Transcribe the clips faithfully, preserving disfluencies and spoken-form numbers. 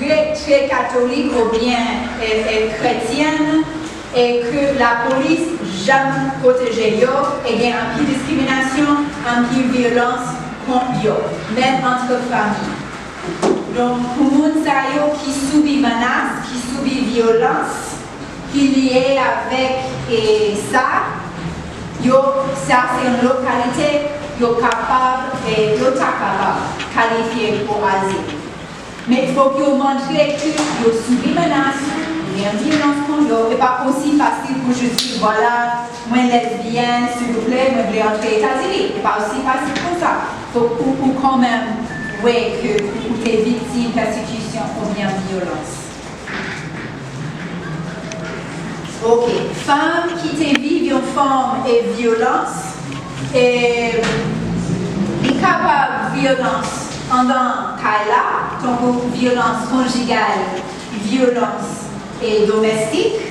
tre, tre katolik oubyen e, e, kretyèn, e ke lapolis janm pwoteje yo, e gen anpil diskriminasyon, anpil vyolans kont yo, menm antre fanmi. Donk, pou moun sa yo ki sibi menas, ki sibi vyolans, ki lye avèk e, sa, yo, sa se yon lòt kalite, yo kapab, e, yo ta kapab kalifye pou azil. Men fòk yo montre ke yo sibi menas, gen vyolans kont yo. E pa osi fasil pou jis di, vwala, mwen lesbyèn, silvouplè, mwen vle antre Etazini. E pa osi fasil pou sa. Fòk ou, ou kanmenm wè ke ou te viktim pèsekisyon oubyen vyolans. Ok. Fanm ki te viv yon fòm e vyolans, e li kapab vyolans anndan kay la, tankou vyolans konjigal, vyolans e domestik,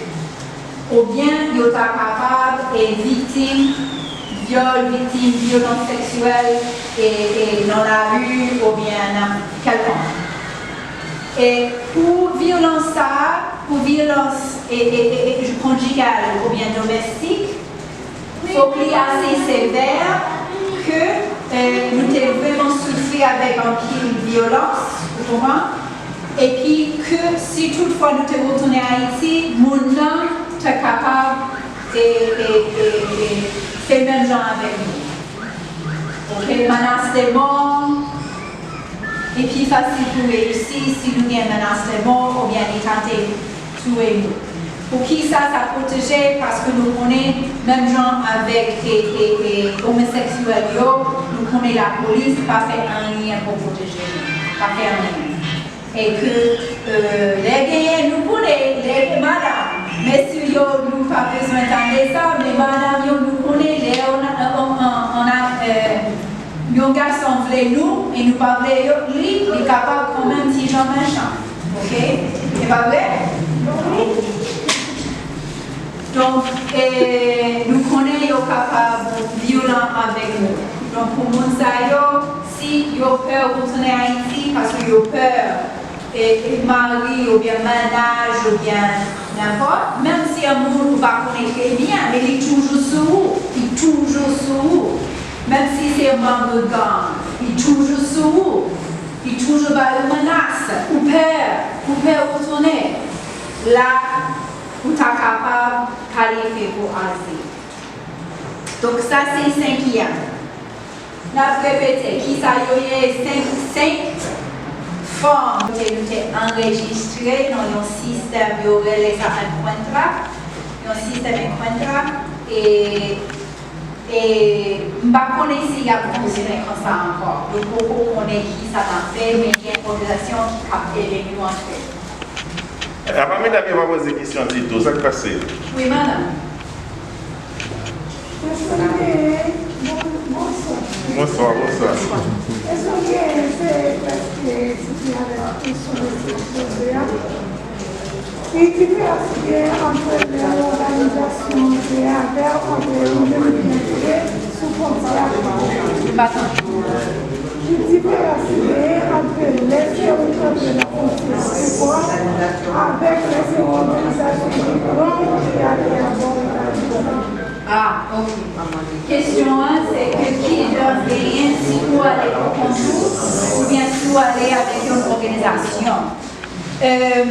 oubyen yo ta kapab e viktim vyòl, viktim vyolans seksyèl e, e nan lari oubyen nan kèlkonk. E pou vyolans sa a, pou vyolans e, e, e, e, konjigal oubyen domestik, fòk li ase sevè ke e, nou te vrèman soufri avèk anpil vyolans, ou konprann? Epi ke si toutfwa nou te retounen Ayiti, moun nan te kapab e, e, e, e, fè menm jan avèk nou. Ok, menas de mò, li pi fasil pou reyisi si nou gen menas de mò oubyen li tante touye nou. Poukisa sa pwoteje? Paske nou konnen, menm jan avèk e, e, e, omoseksyèl yo, nou konnen lapolis pa fè anyen pou pwoteje nou. Pa fè anyen. E ke, e, lè genyen, nou konnen, lè gen madanm, mesye yo, nou pa bezwen tande sa, men madanm yo, nou konnen, lè on, on, on, on a, e, yon gason vle nou, e nou pa vle yo, li, li kapab kanmenm ti jan mechan. Ok? Se pa vre? Donk, e, nou konnen yo kapab vyolan avèk nou. Donk, pou moun sa yo, si yo pè retounen Ayiti, paske yo pè, e, e mari oubyen mennaj oubyen nenpòt, menm si yon moun ou pa konnen trè byen, men li toujou sou ou, li toujou sou ou. Menm si se manm gang, li toujou sou ou, li toujou ba yo menas, ou pè, ou pè retounen. La, ou ta kapab kalifye pou azil. Donk, sa se senk ki a. N ap repete, kisa yo ye, senk, senk fòm kote nou te anrejistre nan yon sistèm, yo rele sa Encuentra, yon sistèm Encuentra, e, e m pa konnen si y ap fonksyone konsa ankò. Nou poko konnen kisa n ap fè, men gen òganizasyon ki ap ede nou antre. Apa medam yo pa poze kesyon ditou, sa k pase? Wi, madanm. Èske w gen, bon, bonswa. Bonswa, bonswa. Èske w gen, se prèske, se avèk kesyon de se poze a. Ki diferans ki gen ant lè òganizasyon an te avè w, ant lè nou menm nou te sou fwontyè a? M pa tande. Ki diferans ki genyen ant lè se ou k antre nan fwontyè a, avèk lè se yon òganizasyon ki pran w ki ale abò Etazini? Ah, ok. Kesyon an, se ke ki diferans genyen si ou ale pou kont ou, oubyen si ou ale avèk yon òganizasyon. Euh,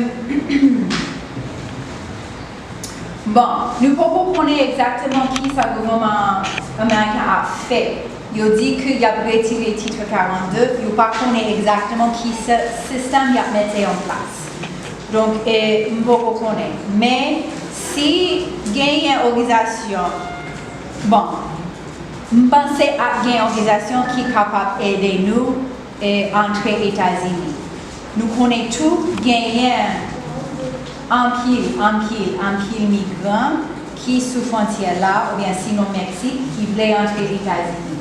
Bon, nou poko konnen egzakteman kisa gouvènman ameriken ap fè. Yo di ke y ap retire Titre karannde, yo pa konnen egzakteman ki si-, sistèm y ap mete an plas. Donk, e, m poko konnen. Men, si genyen òganizasyon, bon, m panse ap gen òganizasyon ki kapab ede nou e, antre Etazini. Nou konnen tou genyen anpil, anpil, anpil migran ki sou fwontyè la, oubyen sinon Meksik, ki vle antre Etazini.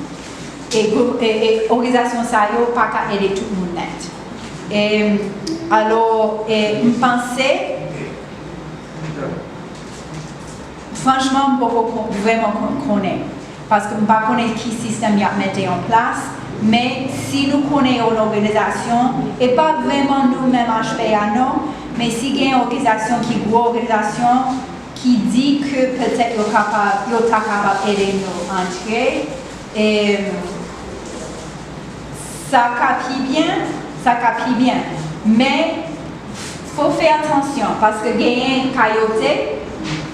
E, e, e òganizasyon sa yo pa ka ede tout moun nèt. E, alò, e, m panse, franchman, m poko kon-, vrèman kon-, konnen. Paske m pa konnen ki sistèm y ap mete an plas, Men si nou konnen yon òganizasyon, e pa vrèman nou menm H P A non, men si gen yon òganizasyon ki gwo òganizasyon ki di ke petèt yo kapab, yo ta kapab ede nou antre, e sa ka pi byen, sa ka pi byen. Men fò fè atansyon, paske genyen kayote,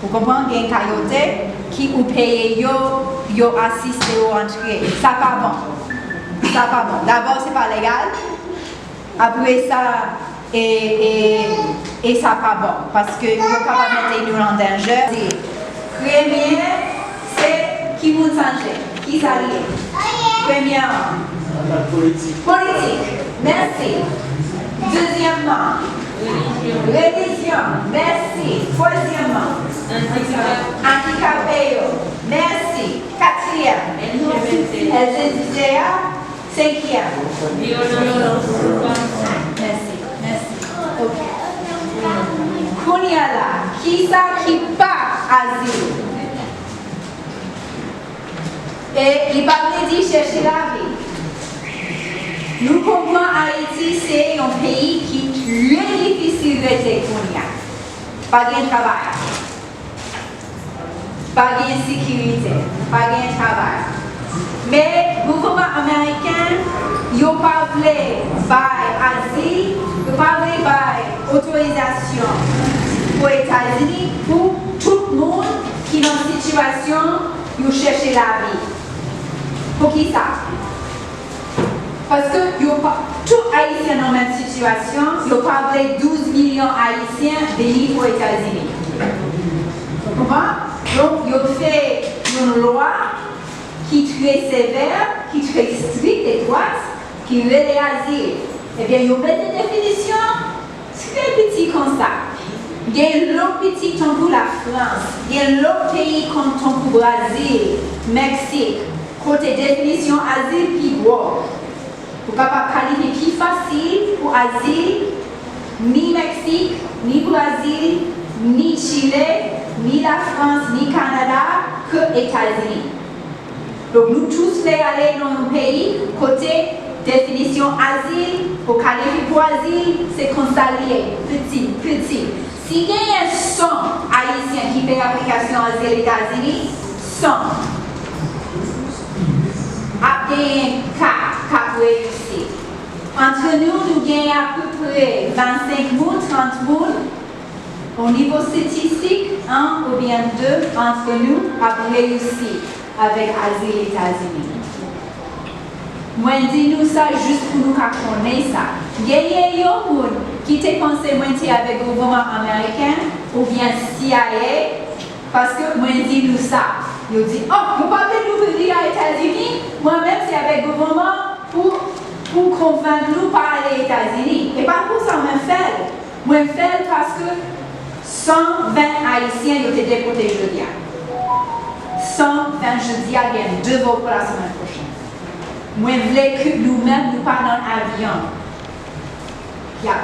ou konprann, genyen kayote ki ou peye yo, yo asiste ou antre. Sa pa bon. Sa pa bon. Dabò, se pa legal. Apre sa, e, e, e sa pa bon, paske yo kapab mete nou an danje. Premye, se ki moun sa ye? Ki sa li ye? Premyèman, politik. Politik. Mèsi. Dezyèmman, relijyon. Mèsi. Twazyèmman, andikape yo. Mèsi. Katriyèm, L G B T A. Senkyèm, vyolans. Mèsi, mèsi. Ok. Kounye a la, kisa ki pa azil? E li pa vle di chèche lavi. Nou konprann Ayiti se yon peyi ki trè difisil rete kounye a. Pa gen travay. Pa gen sekirite, pa gen travay. Men gouvènman ameriken, yo pa vle bay azil, yo pa vle bay otorizasyon pou Etazini pou tout moun ki nan sitiyasyon yo chèche lavi. Poukisa? Paske yo pa, tout Ayisyen nan menm sitiyasyon, yo pa vle douz milyon Ayisyen vini pou Etazini. Ou konprann? Donk, yo fè yon lwa ki trè sevè, ki trè strik, etwat, ki rele azil. Ebyen, yo mete definisyon trè piti konsa. Gen lòt peyi tankou Lafrans, gen lòt peyi kon, tankou Brazil, Meksik, kote definisyon azil pi gwo. Ou kapab kalifye pi fasil pou azil ni Meksik, ni Brazil, ni Chile, ni Lafrans, ni Kanada ke Etazini. Donk, nou tout vle ale nan yon peyi kote definisyon azil, pou kalifye pou azil, se konsa li ye, piti, piti. Si genyen san Ayisyen ki fè aplikasyon azil Etazini, san, ap genyen kat k ap reyisi. Antre nou, nou genyen apeprè vennsenk moun, trant moun, o nivo estatistik, en oubyen de antre nou ap reyisi avèk azil Etazini. Mwen di nou sa jis pou nou ka konnen sa. Genyen yon moun ki te panse mwen te avèk gouvènman ameriken oubyen C I A, paske mwen di nou sa. Yo di, "Oh, nou pa vle nou vini a Etazini, mwen menm se avèk gouvènman pou, pou konvenk nou pa ale Etazini." E pa pou sa mwen fè l. Mwen fè l paske san ven Ayisyen yo te depòte jodi a. San ven jodi a, gen de vòl pou lasemèn pwochèn. Mwen vle ke nou menm, nou pa nan avyon ki ap